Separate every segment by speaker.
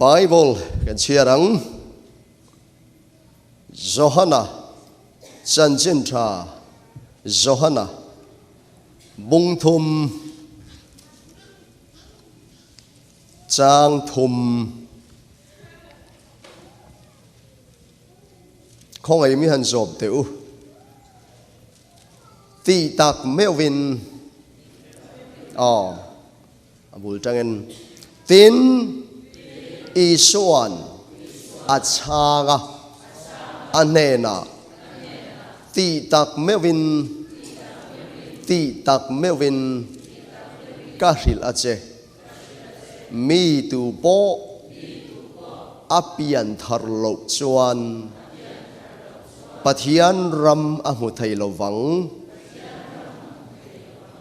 Speaker 1: Bible kan chhiar ang. Johana chanchin tha Johana bung thum chang thum khawngaih mi han zawp teh u. Tih tak meuhvin aw a bul tangin tin Isua'n a chhang a, a hnenah tih tak meuhvin tih tak meuhvin ka hrilh a che, mi tu pawh a pian thar loh chuan Pathian ram a hmu thei lo vang,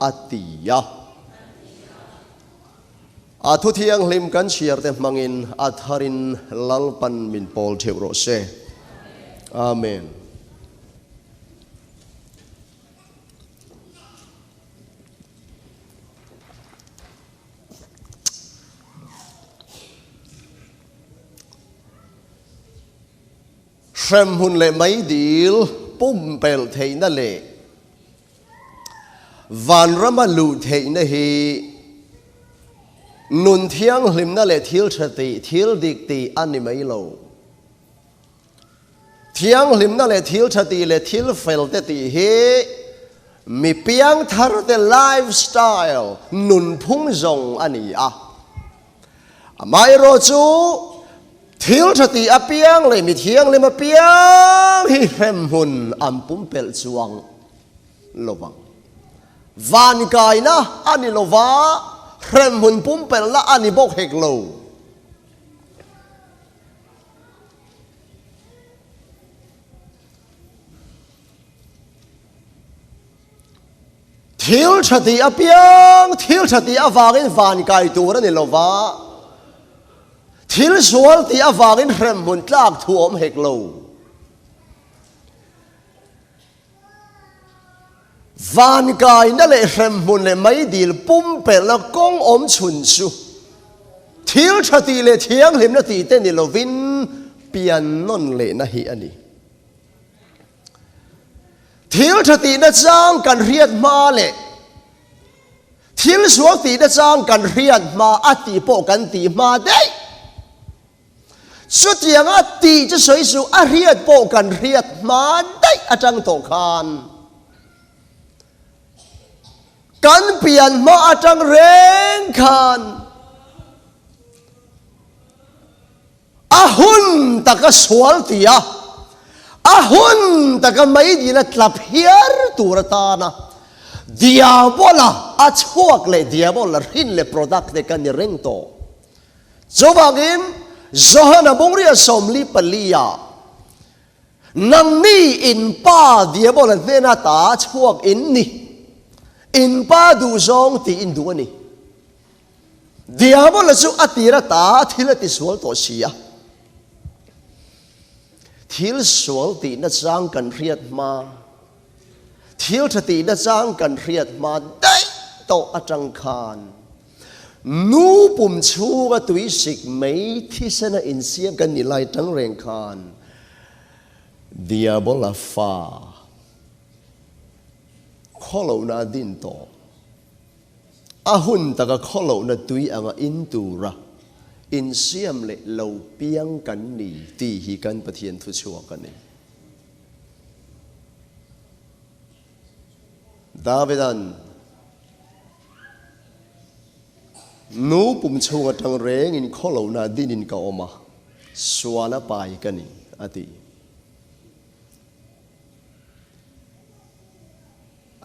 Speaker 1: a ti a. A thu thianghlim kan chhiar te hmangin a tharin Lalpan min pawl theuh rawh se. Amen. Hremhmun leh meidil pumpelh theihna leh vanrama luh theihna hi nun thianghlimna leh thil tha tih, thil dik tih a ni mai lo. Thianghlimna leh thil tha tih leh thil fel te tih hi mi piangthar te lifestyle, nunphung zawng a ni a. Amaherawhchu chu thil tha tih apiang leh mi thianghlim apiang hi hremhmun an pumpelh chuang lovang. Vankaina a ni lova, hremhmun pumpelhna a ni bawk hek lo. Thil tha tih apiang, thil tha tih avangin van kai tur a ni lo va, thil sual tih avangin hremhmun tlak thu awm hek lo. Van kaina leh hremhmun leh meidil pumpelhna kawng awm chhun chu thil tha tih leh thianghlimna tih te ni lovin pian nawn lehna hi a ni. Thil tha tihna chang kan hriat hma leh thil sual tihna chang kan hriat hma a tih pawh kan tih hma daih. Chutianga tih chu sawi suh, a hriat pawh kan hriat hma daih atang tawh khan kan pian hma atang reng khan a hun taka sual ti a, a hun taka meidil a tla phiar tur atana diabola a chhuak leh diabola hrin leh product te kan ni reng tawh. Chuvangin, Johana bungria 44 ah, Nangni in pa Diabola hnena ta chhuak in ni, in pa duhzawng tih in duh a ni. Diabola chu a tir ata thil a tisual tawh si a. Thil sual tihna chang kan hriat hma, thil tha tihna chang kan hriat hma daih tawh atang khan, Nu pum chhunga tuisik mei thisena insiam kan nih lai tang reng khan Diabola fa khawlohna a din tawh. A hun taka khawlohna tui anga in tura insiam leh lo piang kan ni tih hi kan Pathian thuchhuak a ni. Davida'n Nu pum chhung atang rengin khawlohna dinin ka awm a, suala pai ka ni, a ti.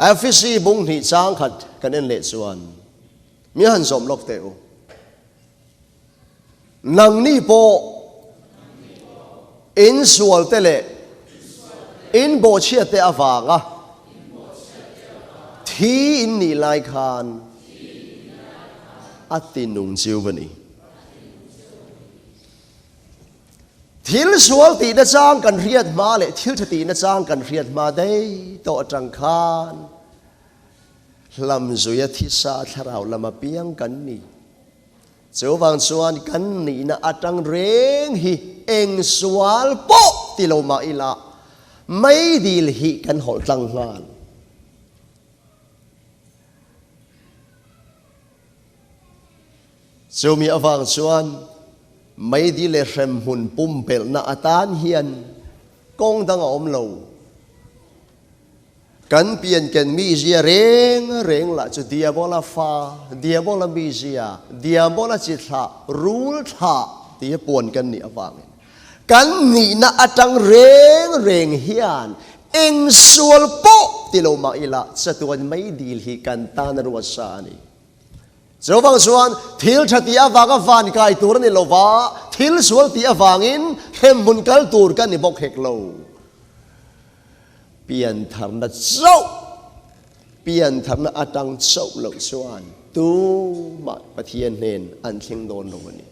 Speaker 1: Efesi bung hnih chang khat kan en leh chuan mi han zawm lawk teh u. Nangni pawh in sualte leh in bawhchhiatte avanga thi in nih lai khan a ti nung chiu va ni. Thil sual tihna chang kan hriat hma leh thil tha tihna chang kan hriat hma daih tawh atang khan hlamzuia thisa thlarau lama piang kan ni. Chuvang chuan kan nihna atang reng hi eng sual pawh ti lo mah ila meidil hi kan hawlh tlang nghal. Chumi avang chuan meidil leh hremhmun pumpelhna atan hian kawng dang a awm lo. Kan pianken mizia reng reng lah chu Diabola fa, Diabola mizia, Diabola chi thlah, rul thlah tia puan kan nih avangin kan nihna atang reng reng hian eng sual pawh ti lo mah ila chatuan meidil hi kan tan a ruat sa a ni. Chuvang chuan thil tha tih avanga van kai tur a ni lo va, thil sual tih avangin hremhmun kal tur kan ni bawk hek lo. Piantharna chauh, piantharna atang chauh loh chuan tumah Pathian hnen an thleng dawn lo a ni.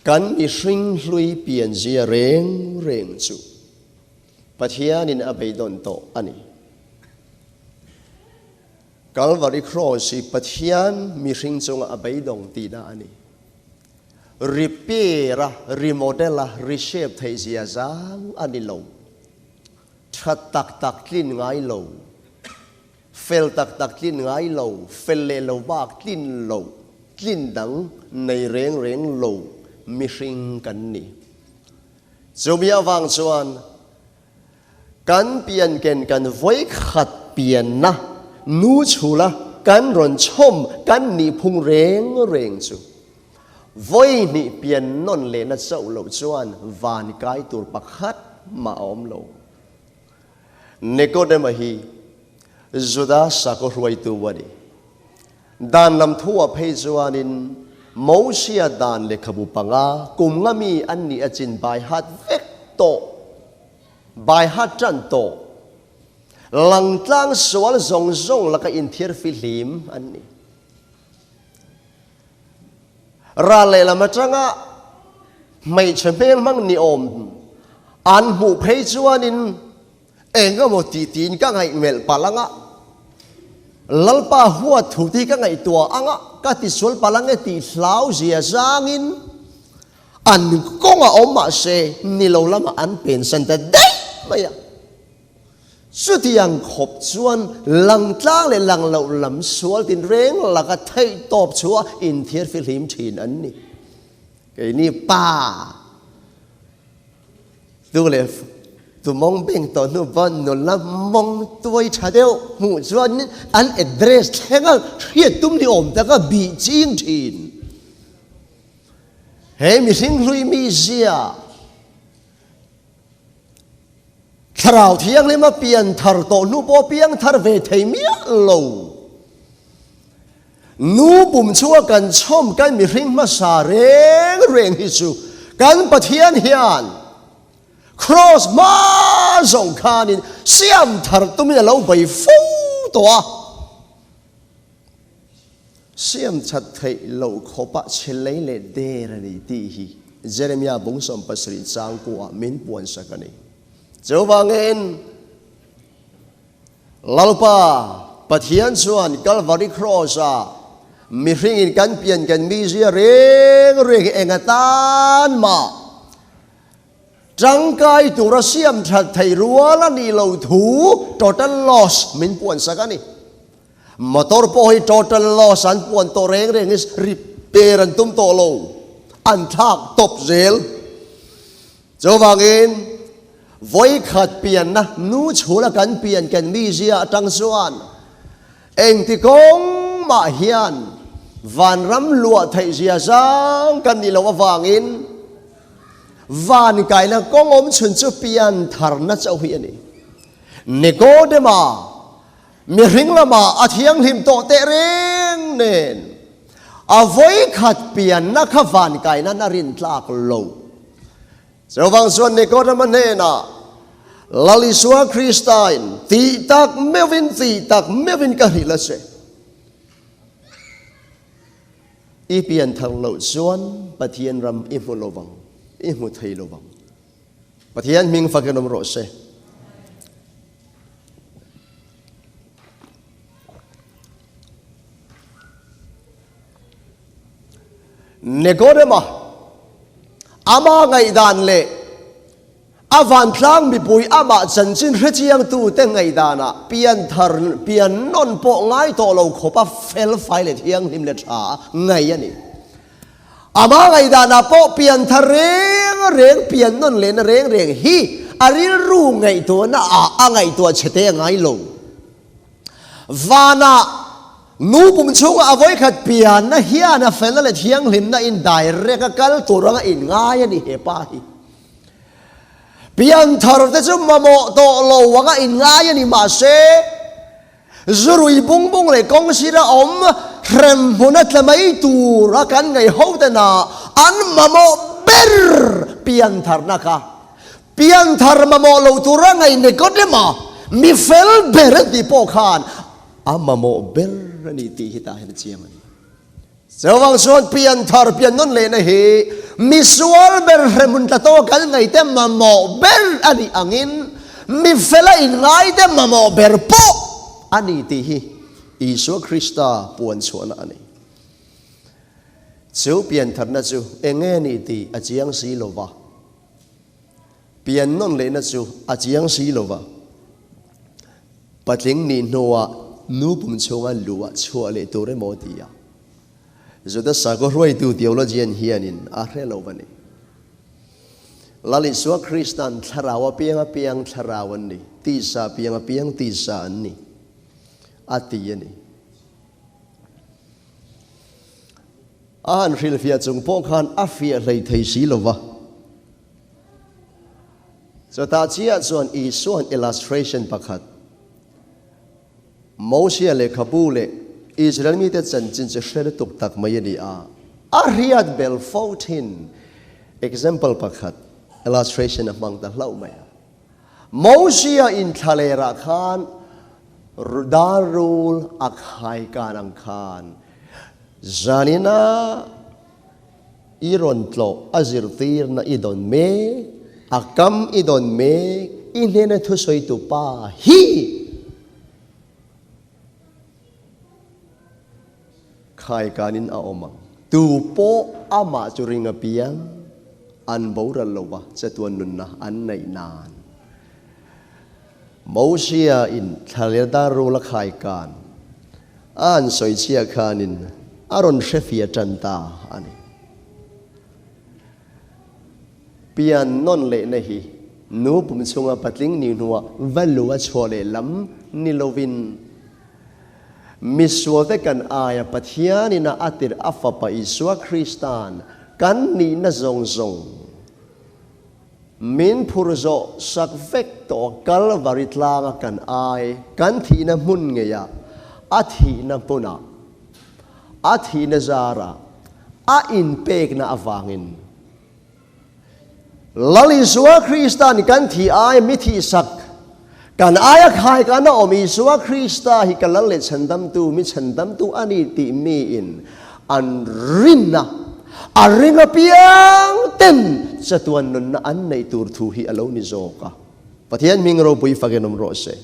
Speaker 1: Kan mihring hlui pianzia reng reng chu Pathianin a beidawn tawh a ni. Kalvari Kraws hi Pathian mihring chunga a beidawng tihna a ni. Repair a, remodel a, reshape theih zia zang a ni lo. Tha tak tak tlin ngai lo, fel tak tak tlin ngai lo, fel leh lo bak tlin lo, tlin dang nei reng reng lo mihring kan ni. Chumi avang chuan Kan pianken kan vawikhat pianna nu chhula kan rawn chhawm kan nihphung reng reng chu vawihnih pian nawn lehna chauh loh chuan van kai tur pakhat mah a awm lo. Nikodema hi Juda sakhaw hruaitu a ni. Dan lam thuah phei chuanin Mosia dan lehkhabu panga kum nga mi an nih a chin bai hat vek tawh, bai hat tan tawh, langtlang sual zawng zawng laka inthiar fihlim an ni. Ral lehlam atanga hmeichhe hmelhmang ni awm an hmuh phei chuanin Eng emaw tih tiin ka ngaihmelh palh anga, Lalpa huat thu te hi ka ngaihtuah anga, ka tisual palh ange tih hlau zia zangin an kawng a awm mahse ni lo lamah an pensan ta daih mai a. Chutiang khawp chuan langtlang leh lang loh lam sual tinreng laka theihtawp chhuah inthiar fihlim thin an ni. Keini pa. Tu leh tu mawng beng tawh hnu pawn nula mawng tuai tha deuh hmuh chuan an address thleng a hriat tum ni awm tak a bih ching thin. He mihring hlui mizia Thlarau Thianghlim a pian thar tawh hnu pawh piang thar ve thei miah lo. Nu pum chunga kan chhawm kan mihring hmasa reng reng hi chu kan Pathian hian Kraws hma zawng khanin siam thar tumin a lo bei fo tawh a. Siam that theih loh khawpah chhe lei leh der a ni tih hi Jeremiah bung 17 changkuah min puansak a ni. Chuvangin Lalpa Pathian chuan Kalvari Kraws-ah mihringin kan pian kan mizia reng reng hi eng atan mah tangkai tura siam that theih rual a nih loh thu total loss min puansak a ni. Motor pawh hi total loss an puan tawh reng reng hi repair an tum tawh lo, an thlak tawp zel. Chuvangin, vawikhat pianna nu chhula kan pian kan mizia atang chuan engti kawng mah hian vanram luah theih zia zang kan nih loh avangin van kaina kawng awm chhun chu pian tharna chauh hi a ni. Nikodema mihring lamah a thianghlim tawh teh reng nen a vawikhat pianna kha van kaina na rin tlak lo. Chuvang chuan Nikodema hnenah Lal Isua Kristain tih tak meuhin tih tak meuhin ka hrilh a che. I pian thar loh chuan Pathian ram i hmu lo vang, i hmu thei lo vang. Pathian hming fakin awm rawh se. Nikodema, ama ngaihdan leh a vantlang mipui amah chanchin hrechiangtute ngaihdanah pianthar pian nawn pawh ngai tawh lo khawpa felfai leh thianghlim leh tha ngaih a ni. Amah ngaihdanah pawh pianthar reng reng pian nawn lehna reng reng hi a rilru ngaihtuahna ah a ngaihtuah chhe te a ngai lo. Vanah nu pum chhunga a vawikhat pianna hian a felna leh thianghlimna in direct a kal tur anga in ngai a ni he pa hi. Pianthar te chu mamawh tawh lo anga in ngai a ni mahse zurui bung bung leh kawng sira awm hrem hmuna tla mai tur a kan ngaih ho te na an mamawh ber piantharna kha Pianthar mamawh lo tura ngaih Nikodema mi fel ber an tih pawh khan a mamawh ber a ni tih hi tah hian a chiang a ni. Chuvang chuan pianthar pian nawn lehna hi misual ber hremhmun tla tawh kan ngaihte mamawh ber a nih angin mi fela inngaite mamawh ber pawh a ni tih hi Isua Krista puan chhuahna a ni. Chu piantharna chu eng nge ni tih a chiang si lo va. Pian nawn lehna chu a chiang si lo va, patling nih hnuah nu pum chhunga luh ah chhuah leh tur emaw ti a, Juda sakhaw hruaitu theologian hianin a hre lo va ni. Lal Isua Krista'n thlarau a piang a piang thlarau an ni, tisa piang a piang tisa an ni, a ti a ni. A han hrilhfiah chung pawh khan a fiah hlei thei si lo va. Chutah chiah chuan Isua'n illustration pakhat, Mosia lehkhabu leh Israel mite chanchin chu hre lutuk tak mai a ni a, a hriat bel fo thin example pakhat, illustration a hmang ta hlauh mai a. Mosia inthlalêrah khan darul a khaikan ang khan zanina i rawn tlawh a zirtirna i dawn mek, a kam i dawn mek, i hnena thusawitu pa hi Khaikanin a awm ang. Tu pawh amah chu ring apiang an boral lo va, chatuan nunna an neih nan. Mosia in thlalel dar rul a khaikan a han sawi chhia khanin a rawn hre fia tan ta a ni. Pian nawn lehna hi nu pum chhunga patling ni hnuah va lu a chhuah leh lam ni lovin, Misualte kan aia Pathianin a atir a Fapa Isua Krista'n kan nihna zawng zawng min phur zawh sak vek tawh a Kalvari tlanga kan ai kan thihna hmun ngeiah a thihna hmunah a thihna zarah a inpekna avangin Lal Isua Krista'n kan thih ai mi thihsak, kan aia khai kan a awm Isua Krista hi ka Lal leh Chhandamtu, mi Chhandamtu a ni tih miin an rinna, a ring apiang ten chatuan nunna an neih tur thu hi a lo ni zawk a. Pathian hming ropui fakin awm rawh se.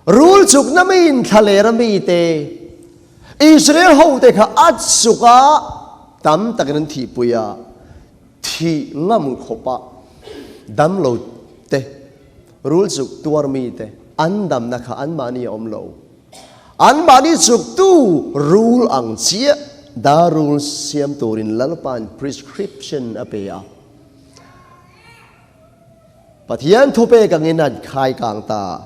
Speaker 1: Rul chukna miin thlaler a mite, Israel hote kha a chuk a, Tam takin an thihpui a, thih ngam khawpa damlo te, rul chuk tuar mi te an damna kha anmahni a awm lo. Anmahni chuktu rul ang chiah dar rul siam turin Lalpa'n prescription a pe a. Pathian thupek angin an khai kang ta.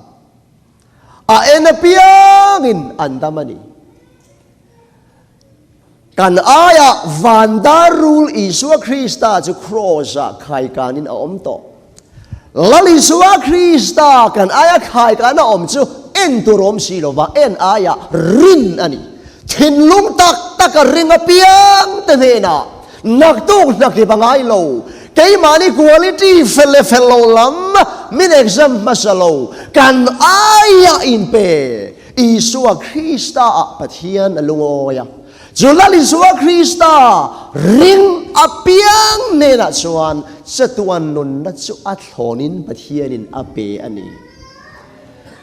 Speaker 1: A en apiangin an dam a ni. Kan aiah van dar rul Isua Krista chu kraws-ah khaikanin a awm tawh. Lal Isua Krista kan aia khaikan a awm chu en tur awm si lova en aiah rin a ni. Thinlung tak taka ring apiang te hnenah naktuk hnakip a ngai lo. Keimahni quality fel leh fel lo lam min exam hmasa lo. Kan aiah inpe. Isua Krista-ah Pathian a lungawi a, chu Lal Isua Krista ring apiang hnenah chuan chatuan nunna chu a thlawnin Pathianin a pe a ni.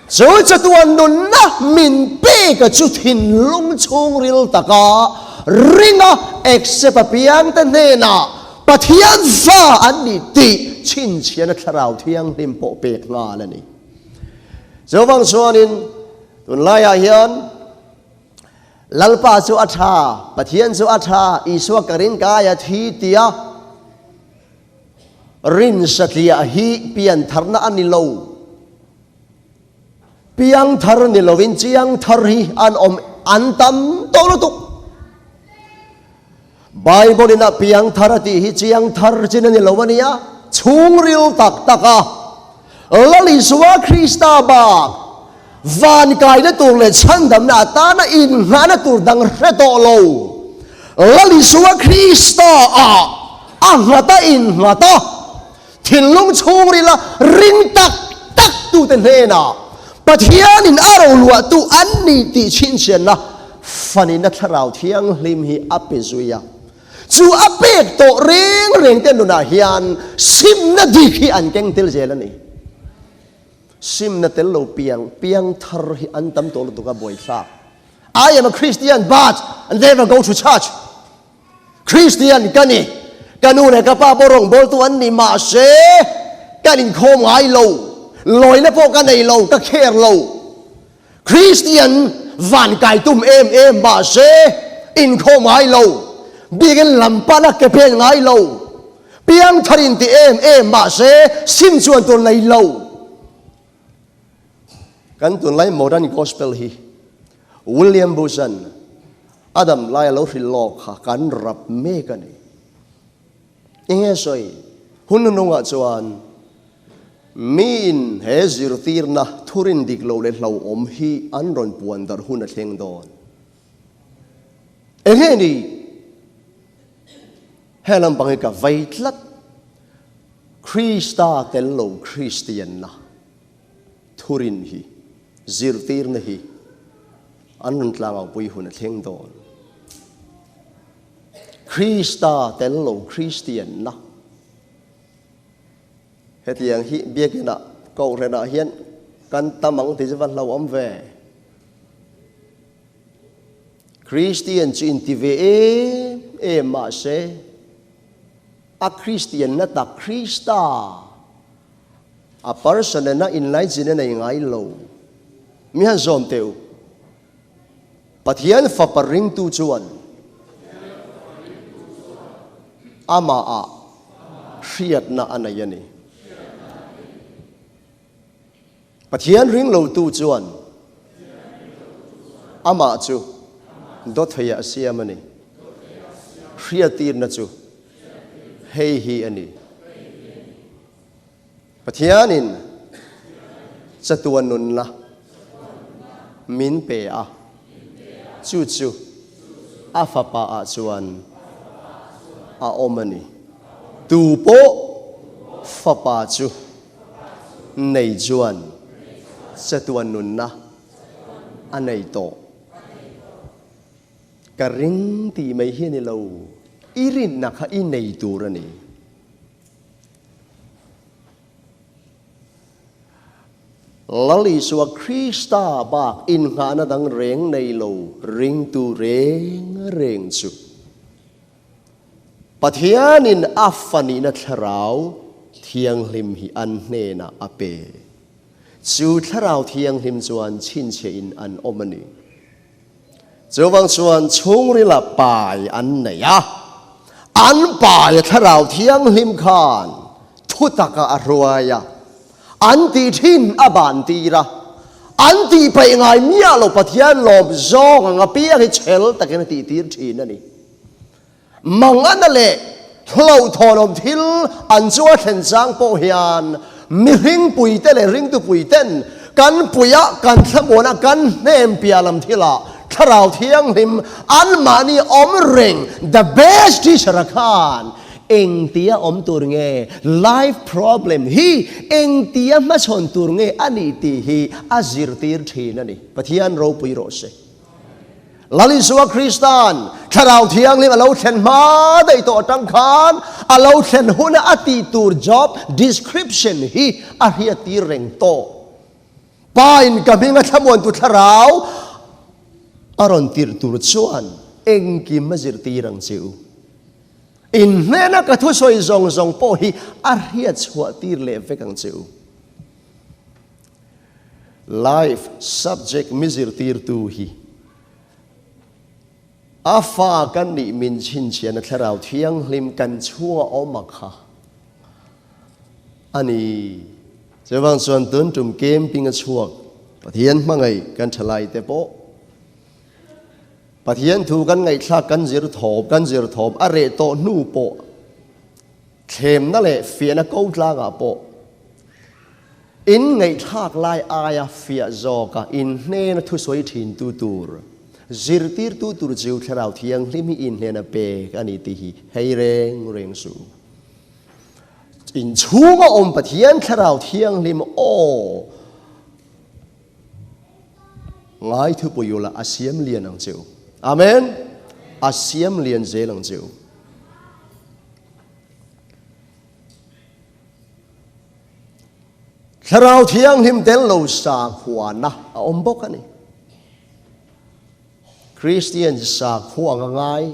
Speaker 1: Chu chatuan nunna min peka chu thinlung chhungril taka. ringa accept apiangte hnenah Pathian fa an ni tih chhinchhiahna Thlarau Thianghlim pawh pek nghal a ni. Chuvang chuanin tunlaiah hian Lalpa chu a tha, Pathian chu a tha, Isua ka ring kai a thi tia rin satliah hi piantharna a ni lo. Piangthar ni lovin chiangthar hi an awm an tam tawh lutuk. Bible in a piangthar a tih hi chiangthar chin a ni lo a nia, chhungril tak tak a Lal Isua Krista bak van kaina tur leh chhandamna atana inngahna tur dang hre tawh lo. Lal Isua Krista ah a nghat a innghat a. Thinlung chhungrila ring tak tak tute hnenah Pathianin a roluahtu an ni tih chhinchhianna fanina Thlarau Thianghlim hi a pe zui a. Chu a pek tawh reng reng te nunah hian simna dik hi an keng tel zel a ni. Simna tel lo piang piang thar hi an tam tawh lutuk a buaithlak. I am a Christian but never go to church. Kristian ka ni, ka nu leh ka pa pawh rawngbawltu an ni mahse ka inkhawm ngai lo, lawina pawh ka nei lo, ka care lo. Kristian van kai tum em em mahse inkhawm ngai lo, biakin lam pana ke pen ngai lo, piangthar inti em em mahse sim chuan tur nei lo. Kan tunlai modern gospel hi William Bush-a'n a dam lai a lo hrilh lawk kha kan rap mek a ni. Enge sawi? Hun hnungah chuan miin he zirtirna thurin dik lo leh hlauhawm hi an rawn puan darh hun a thleng dawn. Enge ni? He lampang hi ka vei tlat. Krista tel lo Kristianna thurin hi, zirtirna hi an rawn tlangaupui hun a thleng dawn. Krista tel lo Kristianna. Hetiang hi biakinah kohhranah hian kan tam ang tih chu va hlauhawm ve. Kristian chu inti ve em em mahse a Kristianna tak Krista a person nena inlaichin a nei ngai lo. Mi han zawm teh u. Pathian Fapa ringtu chuan amahah hriatna a nei a ni. Pathian ring lotu chuan amah chu dawtheiah a siam a ni. Hriatirna chu hei hi a ni. Pathianin chatuan nunna min pe a, chu chu a Fapa-ah chuan a awm a ni. Tu pawh Fapa chu nei chuan chatuan nunna a nei tawh. Ka ring tih mai hi a ni lo, i rinna kha i nei tur a ni. Lal Isua Krista bak innghahna dang reng nei lo ringtu reng reng chu Pathianin a fanihna Thlarau Thianghlim hi an hnenah a pe. Chu Thlarau Thianghlim chuan chhinchhiahin an awm a ni. Chuvang chuan chhungrila pai an nei a, an pai a Thlarau Thianghlim khan thutakah a hruai a, an tih thin a ban tir a, an tih peih ngai miah lo Pathian lawm zawng ang apiang hi chhel takin a tih tir thin a ni. Mangana leh hlauhthawnawm thil an chu a thlen chang pawh hian mihring puite leh ringtu puiten kan puia kan thlamuana kan hnem piah lam thilah Thlarau Thianghlim anmahni awm reng the best teacher a khan engtia awm tur nge life problem hi engtia hmachhawn tur nge a nih tih hi a zirtir thin a ni. Pathian ropui rawh se. Lal Isua Krista'n Thlarau Thianghlim a lo thlen hma daih tawh atang khan a lo thlen huna a tih tur job description hi a hriattir reng tawh. Pa in ka hminga thlamuantu Thlarau a rawn tirh tur chuan. Engkim a zirtir ang che u. In hnena ka thusawi zawng zawng pawh hi a hriat chhuah tir leh vek ang che u. Life subject mi zirtirtu hi a fa kan nih min chhinchhiahna Thlarau Thianghlim kan chhunga awm a kha a ni. Chuvang chuan tun tum camping a chhuak Pathian hmangaih kan thalai te pawh Pathian thu kan ngaihthlak kan zir thawm kan zir thawm a reh tawh hnu pawh thlemna leh fiahna ko tlangah pawh in ngaihthlak lai aia fiah zawka in hnena thusawi thintu tur zirtirtu tur chu Thlarau Thianghlim hi in hnena pek a ni tih hi hei reng reng suh. In chhunga awm Pathian Thlarau Thianghlim aw! Ngai thupui ula a siam lian ang che u. Amen. A siam lian zel ang che u. Thlarau Thianghlim tel lo sakhuana a awm bawk a ni. Kristian sakhua anga ngai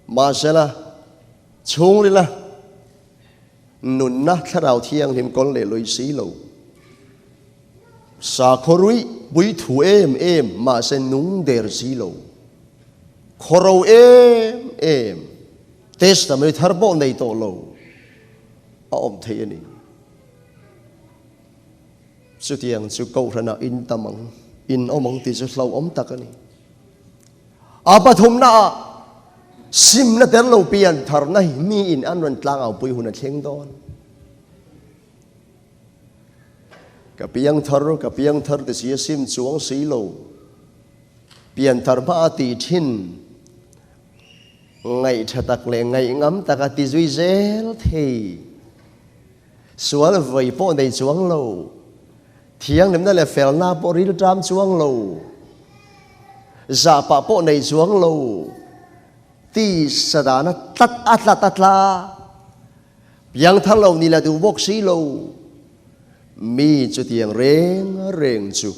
Speaker 1: mahsela chhungrila Nunna Thlarau Thianghlim kawl leh lui si lo. Sakhaw ruih pui thu em em mahse nung der si lo. Khaw ro em em, Testament thar pawh nei tawh lo a awm thei a ni. Chutiang chu Kohhranah in tam ang, in awm ang tih chu hlauhawm tak a ni. A pathumnaah simna tel lo pian tharna hi miin an rawn tlangaupui hun a thleng dawn. Ka piang thar, ka piang thar ti si a sim chuang si lo. Pian thar hma a ti thin. Ngaih tha tak leh ngaih ngam tak a ti zui zel thei. Sual vawi pawh nei chuang lo. Thianghlimna leh felna pawh rilṭam chuang lo. Zahpah pawh nei chuang lo. Tisa dana tlat a tlat a tla. Piangthar lo ni la duh bawk si lo. Mi chutiang reng reng chu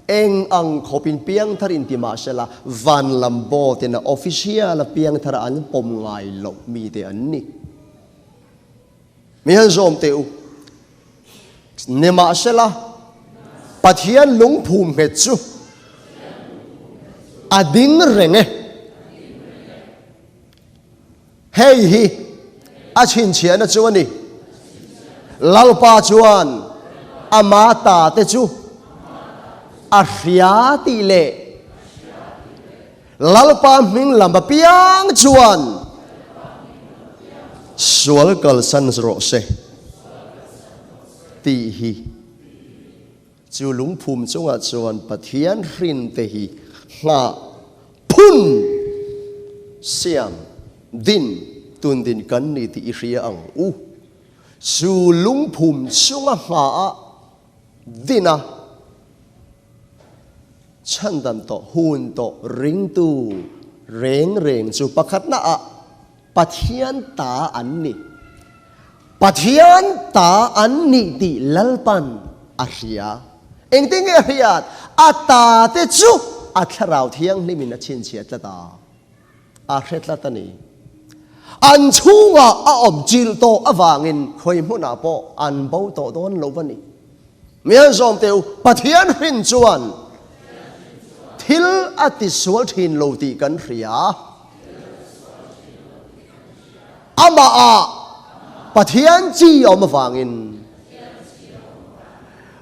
Speaker 1: eng ang khawpin piangthar inti mah sela van lam board-in a official-a piangthar an pawm ngai loh mite an ni. Mi han zawm teh u. Nimahsela, Pathian lungphum nghet chu a ding reng e. Hei hi a chhinchhiahna chu a ni. Lalpa chuan ama ta te chu a hria tih leh Lalpa hming lam apiang chuan sual kalsan rawh se tih hi chu lungphum chungah chuan Pathian hrinte hi nghah phun siam din tun din kan ni tih i hria ang u. Chu lungphum chunga nghah din a. Chhandam tawh, hun tawh, ringtu reng reng chu pakhatna ah Pathian ta an ni. Pathian ta an nih tih Lalpan a hria. Engtin nge a hriat? A ta te chu a Thlarau Thianghlim in a chhinchhiah tlat a. A hre tlat a ni. An chhungah a awm chilh tawh avangin khawi hmunah pawh an bo tawh dawn lo va ni. Mi an zawm teh u, Pathian hrin chuan thil a tisual thin lo tih kan hria. Amahah Pathian chi awm avangin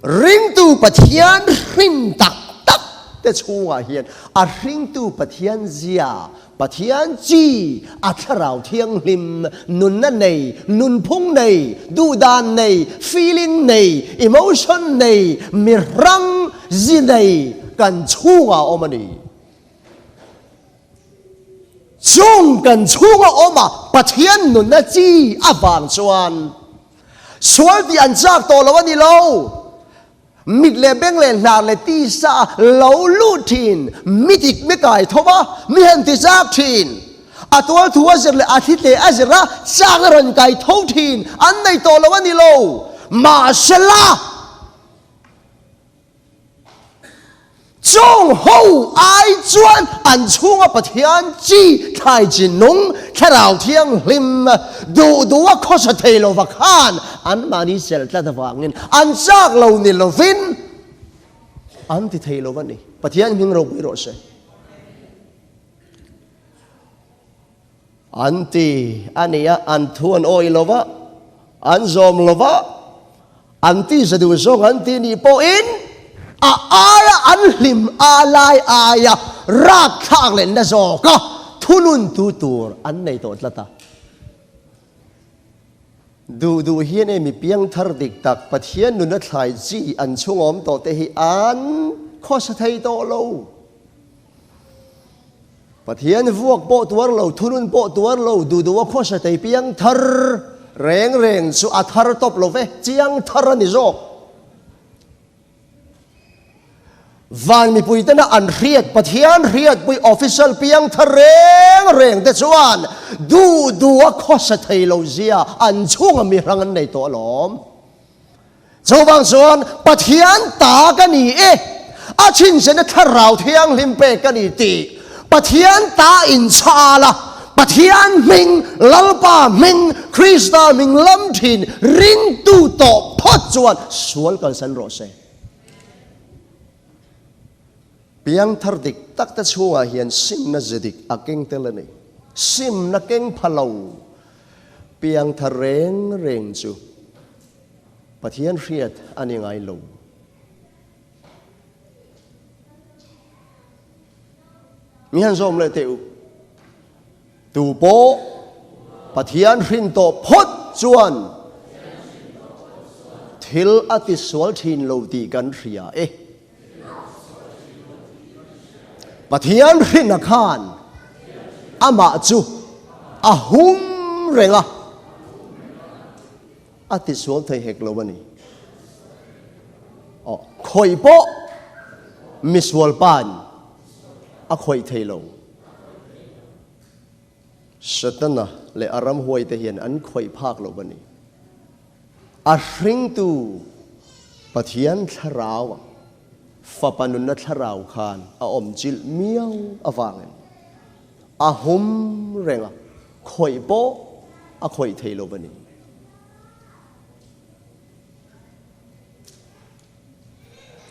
Speaker 1: Ringtu Pathian hrin tak tak te chhungah hian a hringtu Pathian zia, Pathian chi, a Thlarau Thianghlim, nunna nei, nunphung nei, duhdan nei, feeling nei, emotion nei, mi hrang zi nei kan chhungah a awm a ni. Chung kan chhunga awm a Pathian nunna chi avang chuan sual tih an chak tawh lo a ni lo. Mit leh beng leh hnar leh tisa a lo lut thin, mi dik mi kai tho a, mi han ti chak thin. A tual thu a zir leh a thli tle a zir a, chak a rawn kai tho thin, an nei tawh lo a ni lo. Mahsela! Chung ho ai chuan an chhunga Pathian chi thlai chi nung, Thlarau Thianghlim, duh duha khawsa thei lova khan anmahni chelh tlat avangin an chak lo ni lovin an ti thei lo a ni. Pathian hming ropui rawh se. An ti a ni a, an thu an awih lo va, an zawm lo va, an tisa duh zawng an ti nih pawhin a aia an hlim a lai aia rapthlak leh na zawka thununtu tur an nei tawh tlat a. Duh duh hian e mi piangthar dik tak Pathian nuna thlai chi an chhungawm tawh te hi an khawsa thei tawh lo. Pathian vuak pawh tuar lo, thunun pawh tuar lo, duhduha khawsa thei piang thar reng reng chu a thar tawp lo ve, chiang thar a ni zawk. Van mipui tena an hriat, Pathian hriatpui official piang thar reng reng te chuan duhduha khawsa thei lo zia an chhunga mihrang an nei tawh alawm. Chuvang chuan Pathian ta ka ni e, a chhinchhena Thlarau Thianghlim pek ka ni tih Pathian ta inchhal a, Pathian hming, Lalpa hming, Krista hming lam thin ringtu tawh phawt chuan sual kalsan rawh se. Piangthar dik tak te chhungah hian simna ze dik a keng tel a ni. Simna keng pha lo piangthar reng reng chu Pathian hriat a ni ngai lo. Mi han zawm leh teh u. Tu pawh Pathian hrin tawh phawt chuan thil a tisual thin lo tih kan hria e. Pathian hrina khan amah chu a hum reng a, a tisual thei hek lo a ni. Aw, khawih pawh misual pa'n a khawih thei lo. Setana leh a ramhuaite hian an khawih phak lo a ni. A hringtu Pathian Thlarau, Fapa nunna Thlarau khan a awm chilh miau avangin a hum reng a, khawih pawh a khawih thei lo a ni.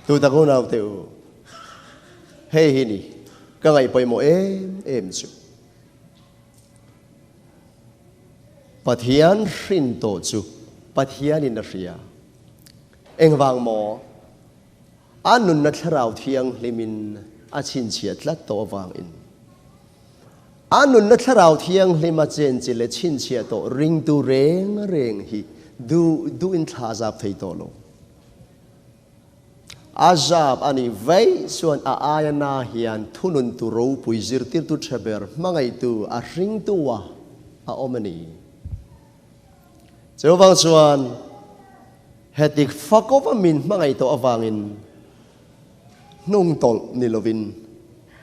Speaker 1: Tu tak unaute u, hei hi ni ka ngaih pawimawh em em chu. Pathian hrin tawh chu Pathianin a hria. Engvang maw? A nunna Thlarau Thianghlimin a chhinchhiah tlat tawh avangin. A nunna Thlarau Thianghlim a chenchilh leh chhinchhiah tawh ringtu reng reng hi duh duhin thla zap thei tawh lo. A zap a nih vaih chuan a aia na hian thununtu ropui zirtirtu tha ber hmangaihtu a hringtu a a awm a ni. Chuvang chuan heti fakawva min hmangaih tawh avangin hnungtawlh ni lovin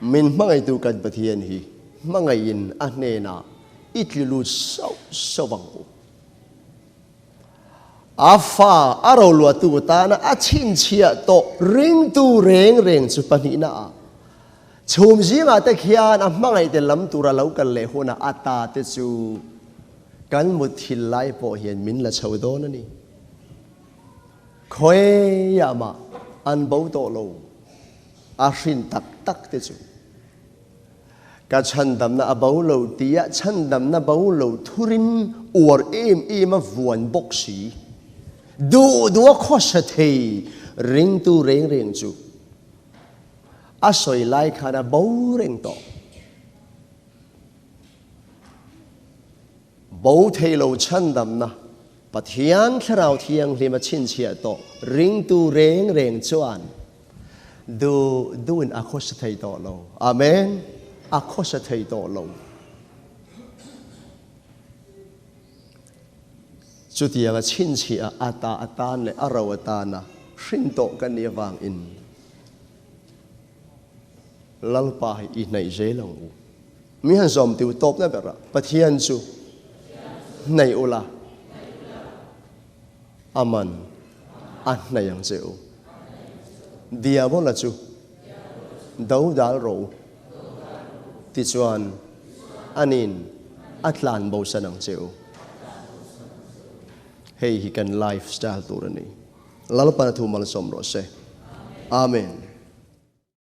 Speaker 1: min hmangaihtu kan Pathian hi hmangaihin a hnenah i tli lut sauh sauh ang u. A fa a roluahtu tana a chhinchhiah tawh ringtu reng reng chu pahnihna ah chhum zingah te khian a hmangaihte lam tura lo kal leh hunah a ta te chu kan mutthil lai pawh hian min la chho dawn a ni. Khawiah mah an bo tawh lo, a hrin tak tak te chu. Ka chhandamna a bo lo tia chhandamna bo lo thurin uar em em a vuan bawk si. Duh duh a khawsa thei ringtu reng reng chu a sawi lai khan a bo reng tawh. Bo thei lo chhandamna Pathian Thlarau Thianghlim a chhinchhiah tawh ringtu reng reng chuan duh duhin a khawsa thei tawh lo. Amen. A khawsa thei tawh lo. Chutianga chhinchhiah a ta atan leh a ro atana hrin tawh kan nih avangin Lalpa hi i hnaih zel ang u. Mi han zawm tiu tawpna berah Pathian chu hnaih ula, a man a hnaih ang che u. Diabola chu Dodal rawh u. Tichuan, anin a tlan bosan ang che u. Hei hi kan life style tur a ni. Lalpan a thu malsawm rawh se. Amen.